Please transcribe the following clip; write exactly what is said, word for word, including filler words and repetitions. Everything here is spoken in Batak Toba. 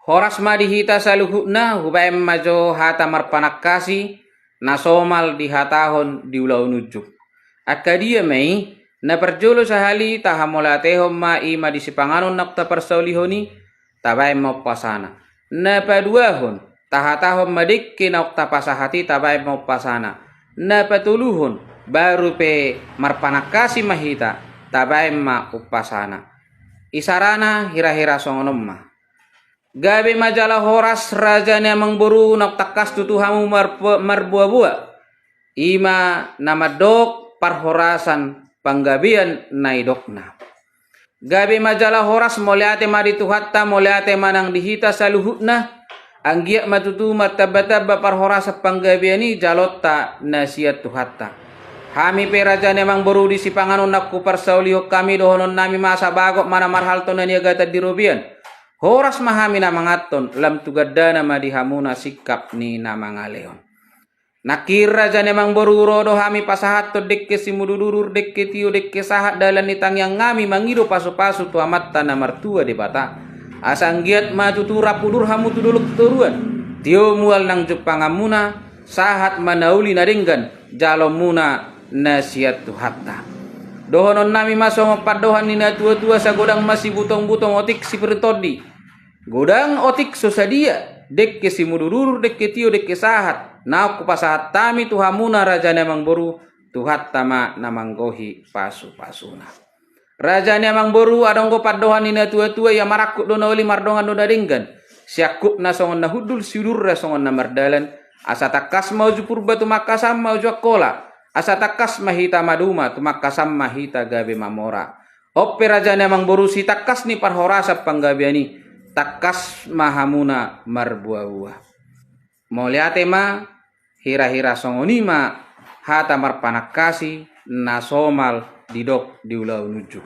Horas ma di hita saluhutna, hubaen ma jo hata marpanangkasi na somal dihatahon di ulaon unjuk. Angka dia ma i? Na parjolo sahali tahamauliatehon ma i ma di sipanganon naung taparsaulihon i, tabaen ma umpasana. Na paduahon, tahatahon ma dengke naung tapasahat i, tabaen ma umpasana. Na patoluhon, baru pe marpanangkasi ma hita, tabaen ma umpasana. Isarana hira-hira songon on ma. Gabe ma jala horas raja ni amangboru naung tangkas tutu hamu marboa-boa. I ma na mandok parhorasan panggabean na nidokna. Gabe ma jala horas, mauliate ma di Tuhanta, mauliate ma nang di hita saluhutna. Anggiat ma tutu martamba-tamba parhorasan panggabean i jaloonta na sian Tuhanta. Hami pe raja ni amangboru di sipanganon naung huparsaulihon hami, dohononnami ma asa bagot ma na marhalto na niagatan di robean. Horas ma hami na manganhon, lam tu gandana ma di hamuna singkap ni na mangalehon. Nangkin raja ni amangboru, ro do hami pasahathon dengke simudurudur, dengke tio, dengke sahat, dalan ni tangiangnami mangido pasu-pasu tu Amanta na martua Debata. Asa anggiat ma tutu rap udur hamu tu dolok toruan, tio mual nang jumpanganmuna, sahat ma na uli na denggan jaloonmuna na sian Tuhanta. Dohononnami ma songon pandohan ni na tua-tua: Sagodang ma sibutong-butong otik sipiring tondi, godang otik so sadia dengke simudurudur, dengke tio, dengke sahat naung hupasahat hami tu hamuna raja ni amangboru, Tuhanta ma na manggohi pasu-pasuna. Raja ni amangboru, adong do pandohan ni na tua-tua: Ia marangkup do na uli, mardongan do na denggan, siangkupna songon na hundul, siudurna songon na mardalan. Asa tangkas ma uju Purba, tumangkasan ma uju Angkola. Asa tangkas ma hita maduma, tumangkasan ma hita gabe mamora. On pe raja ni amangboru sitangkas ni parhorasan panggabean i, tangkas ma hamuna marboa-boa. Mauliate ma, hira-hira songon i ma hata marpanangkasi na somal didok di ulaon unjuk.